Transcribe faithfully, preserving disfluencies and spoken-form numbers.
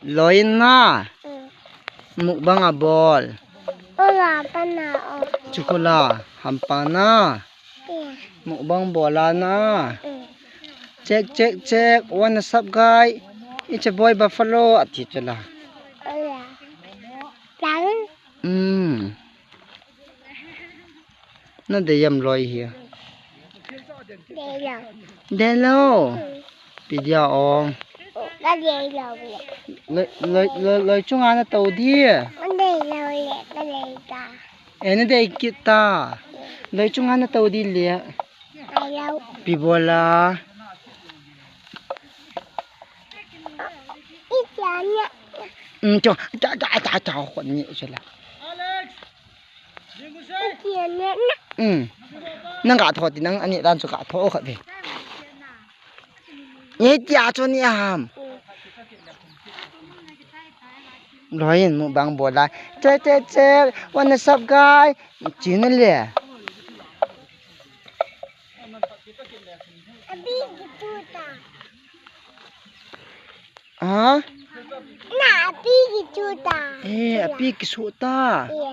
Loin na. Mukbang a bol. Ola pana o. Chukula. Hampa na. Mukbang bola na. Check, check, check. Wanna sub guy? It's a boy buffalo. Ati chula. Ola. Lang. Hmm. Na dei am loi hi. Dei lo. Dei lo. Hmm. Pi dia ong. Ka dei lo le. Loi, loi, loi, loi chunga na to di. Ka dei lo le, ka dei ta. E na dei kit ta. Loi chunga na to di le. Dei lo. Pi bola. I cha nya. Um, cho, cha, cha, cha, cha, khon ni chula. Um. Nang ka tho ti nang ani dan chu ka tho kha ve. Ye tia chu ni ham. Loin mukbang bola. Che, che, che. Wanna sub guy? Chin le. Abi ki tuta. Ha? Na, api kichu ta. Eh, api kisu ta. Iya.